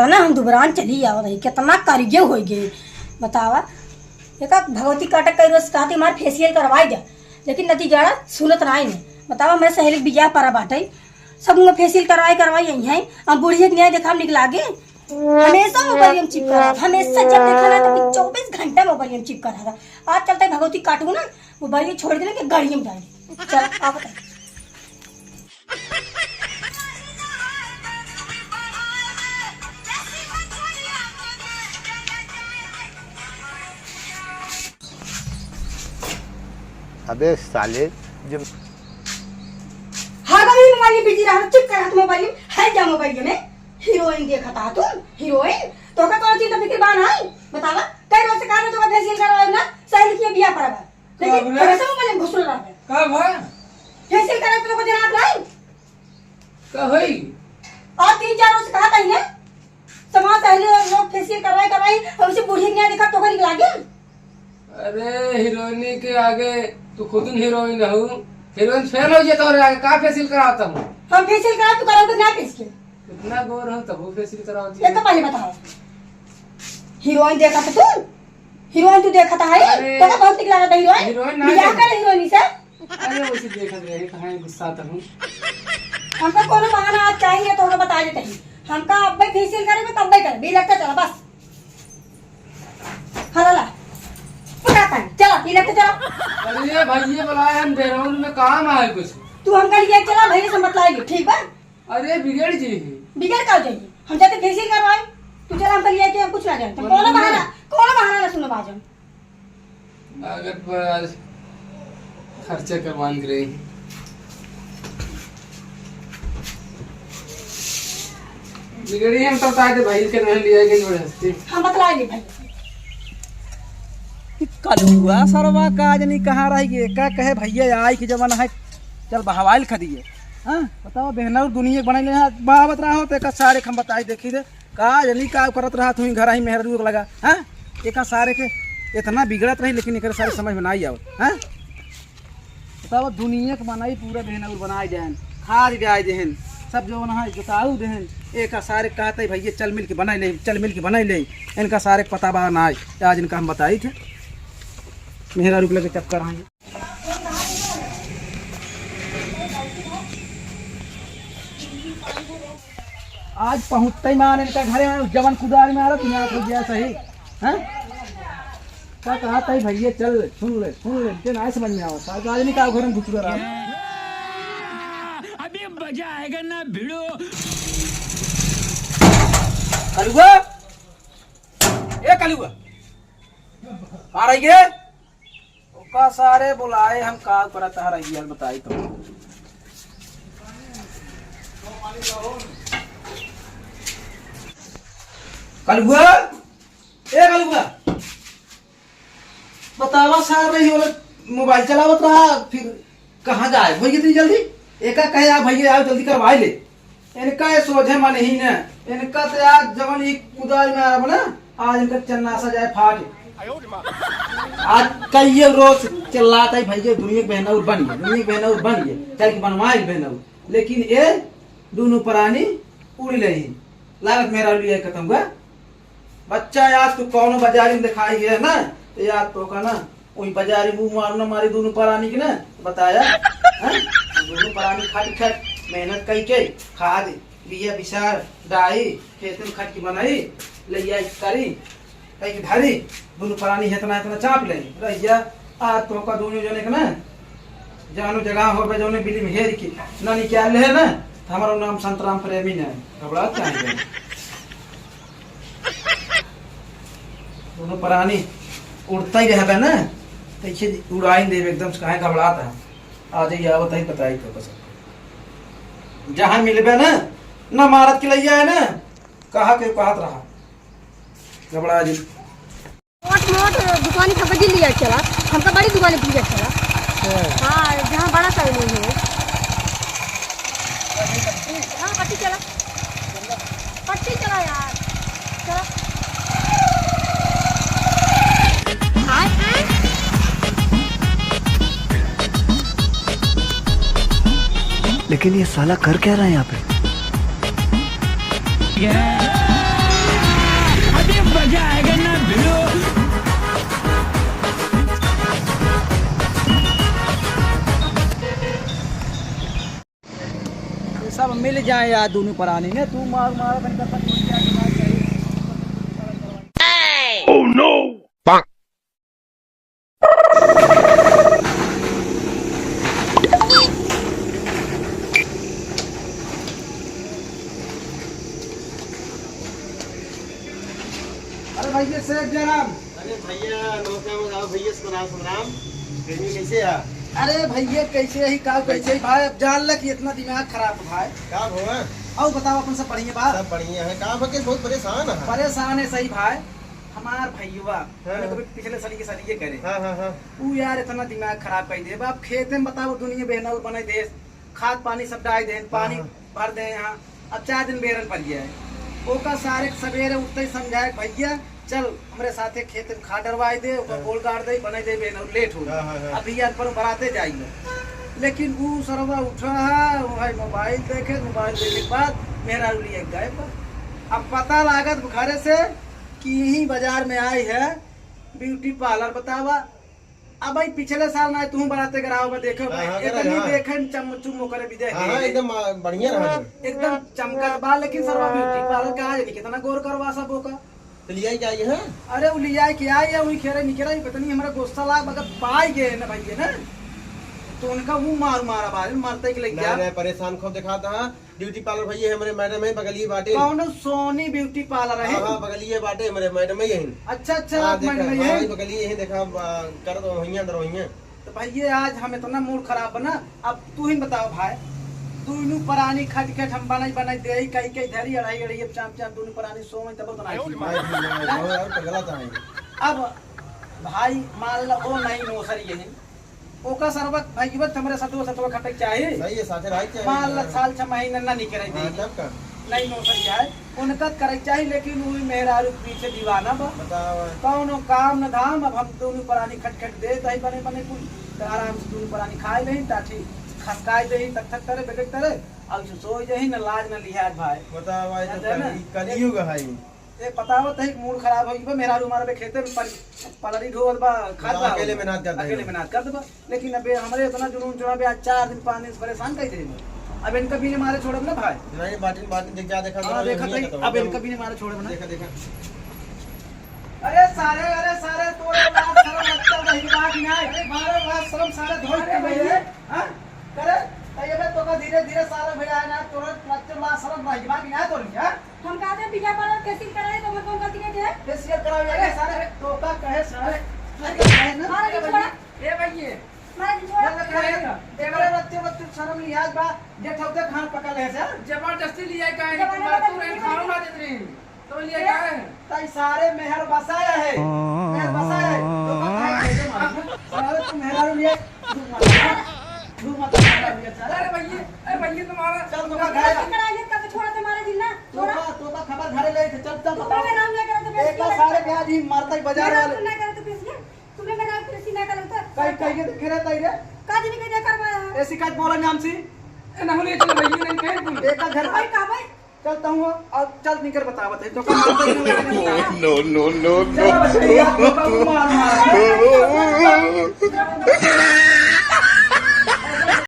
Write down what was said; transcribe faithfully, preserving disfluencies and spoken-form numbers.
ना हम दुबरान चली आवत हई, कितना करिये होइ गई। बतावा, एका भगवती काटक कई रोज कहती हमार फेसियल करवाई दे, लेकिन नतीजा सुनत नाई ने। बतावा, मैं सहेली के बियाह परा बाटे, सब में फेसियल करवाई करवाई आई हैं, अब बुढ़िया के न्याय देखा निक लागे। हमेशा मोबाइल में चिपका रहा, हमेशा जब देखा ना तो चौबीस घंटा मोबाइल में चिपका रहा। आज चलते भगवती काटू ना, मोबाइल छोड़ देने के गाड़ी में डाल दे। चल, आप बताइए। अबे साले, जो हर घड़ी मोबाइल में बिजी रहा, चुप कर, हाथ मोबाइल में, है क्या मोबाइल में? हीरोइन देखत हा तू, हीरोइन? तोहका कौन चीज का फिक्र बा नाई? बतावा, कई रोज से कहा था तोहका फेशियल करवाई ना, सहेली के बियाह परब है। लेकिन का बोला? हमेशा मोबाइल में घुसल रहा है। का भा? फेशियल करे तो तोहका जनात नाई? का होई? आज तीन चार रोज से कहा था इन्हें, समाज सहेली लोग फेशियल करवाई करवाई, हमसे बूढ़ी के यहाँ देखा तोहका निक लागे? अरे हीरोइनी के आगे तू खुद हीरोइन हऊ। हीरोइन फेल हो जाए तोहरे आगे, का फेशियल करावत हूँ? हम फेशियल करावत, तू करावत ना फेशियल। इतना गोर हो तबो फेशियल करावत ये तो पहले बताओ। हीरोइन देखत तू? हीरोइन तू देखत है? अरे। तोहका बहुत निक लागत है हीरोइन। हीरोइन ना बियाह देख। कर हीरोइन से। अरे वैसे देखत रहे, कहाँ गुस्सा तब हूँ। हमका कोनो बहाना आज चाहिए, तोहका बता देते ही। हमका अब्बे फेशियल करे में तब्बे करे, बी लगता चला बस। हला ला। पका पानी, चला, बी लगता चला। अरे भैया बुलाए, हम देहरादून में काम आए कुछ। तू हमका लिए चला, भैया से बतलाएगी, ठीक बा? अरे बिगड़ जी। बिगड़ का जाइए? हम जाते फेशियल करवाए, तू चला हमका लिए के, हम कुछ ना जानते। कोनो बहाना, कोनो बहाना ना सुनो बाजन। लागत बा आज खर्चा करवान के रही। बिगड़ी हम तो ताजे भाई के नहीं लिया के जोड़े हस्ती। हम बतला ले भाई। कि कलुआ सरवा का जनी कहाँ रह गए, का कहे भैया आई के जमाना है, चल बहवाइल खदिए। हाँ, बताओ बेहनौर दुनिया के बनाई ले, हाँ, बहावत रहो तो एक सारे हम बताई देखी दे। का जनी का करत रहा तू घर ही मेहरारू लगा, हाँ? एका सारे के इतना बिगड़त रही, लेकिन एकर सारे समझ में नाई आवत, हाँ? बताओ, दुनिया के बनाई पूरा देहन और बनाए देहन, खाद गाय देहन, सब जो ना है जोताऊ देहन, एका सारे कहते भैया चल मिल के बनाई ले, चल मिल के बनाई ले, इनका सारे के पता बा ना है, आज इनका हम बताई थे, मेहरारू के लगे चक्कर आई। आज पहुँचते ही मान इनका घरे में जवन कुदारी मारो, तुम्हें आँख हो गया सही। हैं? का कहा था भैया, चल ले, सुन ले, सुन ले, इनके ना समझ में आओ। सारे आदमी का घर में घुस रहा। अभी मजा आएगा ना भिड़ो। कलुआ, ए कलुआ, आ रही है? ओका सारे बुलाए हम का करत हर यार बताई तो। कलुआ, ए कलुआ, बतावा सार रही होला, मोबाइल चलावत रहा, फिर कहाँ गायब हो गई इतनी जल्दी? एका कहे आप भैया आओ जल्दी करवाई ले। इनका ये सोझे मन ही न, इनका तो आज जवन एक कुदाल में आरब ना, आज इनका चन्नासा जाए फाट। आज कई ये रोज चिल्लात है भैया दुनिया के बहनौर बन गए, दुनिया के बहनौर बन गए, चल के बनवाए बहनौर। लेकिन ये दोनों प्राणी उड़ ले ही। लागत मेरा लिए खत्म हुआ। बच्चा यार तू कौनो बाजारी में दिखाई गया ना, तो यार तो का ना वही बाजारी मुंह मारू ना मारी दोनों परानी के ना, बताया, हैं? दोनों परानी खट खट मेहनत कई के खाद, बिया बिसार, डाई, खेत में खट के बनाई, लैया करी, कई के धरी, दोनों परानी इतना इतना चाप ले, रहिया, आ तो का दोनों जने के ना, जानो जगह हो बे जौने बिली में हेर के, ना निकाल ले ना, तो हमारा नाम संतराम प्रेमी ना, घबरात काहे बे? दोनों प्राणी उड़ता ही रहबे ना, तो इसे उड़ाई देवे एकदम से, काहे घबरात है? आ जाइए, आवत ही बताई तो बस। जहाँ मिलबे ना, ना मारत के लैया है ना, कहा के कहत रहा, घबरा जी। मोट मोट दुकानी हमका दिल लिया चला, हमका बड़ी दुकानी दिया चला। हाँ, जहाँ बड़ा साइज नहीं है। हाँ, पट्टी चला। पट्टी चला यार। चला। लेकिन ये साला कर क्या रहा है यहाँ पे? मिल जाए यार दोनों परानी में, तू मार मार बन कर। अरे भैया सेठ जयराम। अरे भैया नमस्कार, नमस्कार भैया, सतराम सतराम। कैसे कैसे है? अरे भैया कैसे ही का कैसे ही भाई, अब जान ल कि इतना दिमाग खराब है भाई। का हुआ? और बताओ अपन सब बढ़िया बा? सब बढ़िया है। का बा के बहुत परेशान है? परेशान है सही भाई। हमार भैया हाँ। मैंने कभी पिछले साल के साल ये करे। हाँ, हाँ, हाँ। ऊ यार इतना दिमाग खराब कर दे। अब खेते में बताओ दुनिया बेहनौर बने दे, खाद पानी सब डाल दे, पानी हाँ, हाँ। भर दे यहाँ। अब चार दिन बेरन पर गया है। ओका सारे सवेरे उठते ही समझाए, "भैया चल हमरे साथे खेत में खाद डरवाई दे, ओकर हाँ। गोल गाड़ दे, बने दे बेहनौर लेट हो।" हाँ, हाँ, हाँ। अभी यार पर बराते जाइए। लेकिन ऊ सरवा उठा है, वो है मोबाइल देखे, मोबाइल देखे के बाद मेहरारू लिए गायब बा। अब पता लागत घरे से कि यही बाजार में आई है ब्यूटी पार्लर बतावा। अब भाई पिछले साल ना तू बराते कराओ बा, देखो हाँ, भाई, हाँ, इतनी हाँ। देखे चम चुम ओकरे भी देख हाँ, हाँ, एकदम, आ, बढ़िया रहा है। एकदम चमकत बा, लेकिन सरवा ब्यूटी पार्लर का आज नहीं कितना गोर करवा सब ओका। तो लिया ही जाइए, हाँ? अरे वो लिया के आई है, वही खेरे निकरा ही, पता नहीं हमारा गुस्सा लाग, मगर पाई गए ना भैया ना, तो उनका वो मार मारा बारे मरते के लेके नहीं, आ। नहीं, परेशान खूब दिखाता है। ब्यूटी पार्लर भैया हमरे मैडम है, बगलिए बाटे। कौनो सोनी ब्यूटी पार्लर है? हाँ, हाँ, बगलिए बाटे हमरे मैडम है यही। अच्छा, अच्छा, हाँ, आप देखा, मैडम है हाँ, यही? बगलिए यही देखा, आ, कर दो, वहीं अंदर वहीं है। तो भैया, आज हम इतना मूड खराब बना, अब तू ही बताओ भाई, दोनों परानी खट खट हम बनाई बनाई दे, कई कई धरी अढ़ाई अढ़ाई, अब चाम चाम दोनों परानी सो में तब तो ना आई। भाई, भाई, भाई, और पगला था ये। अब भाई, मान लो, ओ नहीं नौसर यही, ओका सरबत भैया हमरे सतुआ सतुआ खटक चाही। सही है, साथे रही चाही। मान ला साल छह महीना ना निकरे हाँ, दे। तब का? नहीं नौसर जाए, उनका करे चाही, लेकिन वो मेहरारू पीछे दीवाना बा। बताओ। कौनो काम न धाम, अब हम दोनों परानी खटखट दे, तही बने बने कुल, तो आराम से दोनों परानी खाए लेही, टाठी खसकाए देही, तक तक करे, बेगक करे, अब सो जाही, न लाज न लिहाज भाई। बताओ भाई, तो समझे ना? कल-, कलयुग है। ए, बतावत है कि मूड खराब हो गई बा, मेहरारू हमारा बे खेते में पल-, पलरी ढोवत बा, खात बा, अकेले मेहनत करत बा, अकेले मेहनत करत बा। लेकिन अबे हमरे इतना जुनून चढ़ा बे, आज चार दिन, पाँच दिन से परेशान कर दे। अब इनका बिना मारे छोड़ब ना भाई। नहीं, बाटिन, बाटिन, देख, जा देखा, हाँ, देखा नहीं तो, देखा तो, अब इनका बिना मारे छोड़ब ना। देखा, देखा। अरे सारे, अरे सारे, तोरे लाज शरम लगता नहीं बा कि नहीं? अरे मारे लाज शरम सारे धोई अरे के भैया। हाँ? करे, तो ये बे तो का धीरे धीरे सारे भैया है ना, तोरे लाज शरम नहीं बा कि नहीं तोरे, हाँ? हम कहते हैं, बिना पार्लर फेशियल कराए तो हमें कौन गलती है जे? फेशियल करावे अरे, सारे, अरे। तो का कहे सारे? अरे, कहे ना? मारा जी छोड़ा। ए भैये। मारा जी छोड़ा। बोल ना, कहे ना। एकरे बच्चे, बच्चे शर्म लिहाज बा, जे ठौके खान पकड़ ले से। जबरदस्ती लिया का है, जमाना तुम बात बदल तू रहे, गया। खाओ ना देत रही। तो लिया ए, का है? तई सारे मेहर बसाया है। मेहर बसाया है। तो का कहे, कहे मालूम? सारे तुम मेहर लिए। अरे भैया, अरे भैया, तुम्हारा चल, तोका घरे। कब छोड़ा तुम्हारा जिन्ना? तोका, तोका खबर घरे ले, चल, चल, तुम बताओ। मेरा नाम लेकर तो एक बार सारे के आज ही मारता ही बाजार वाले। तुमने मेरा कृषि ना करता। कहीं, कहीं के देखे रहता ही रे। का दिन के देखा बा? ऐसी काट बोला नाम सी। ए, ना होले, चल भैया, नहीं कहे तुम। एक घर भाई, का भाई? चलता हूँ, अब चल निकर बतावत है, तो का मारता ही नहीं। No, no, no, no। चलो भैया, तो का मार, मार।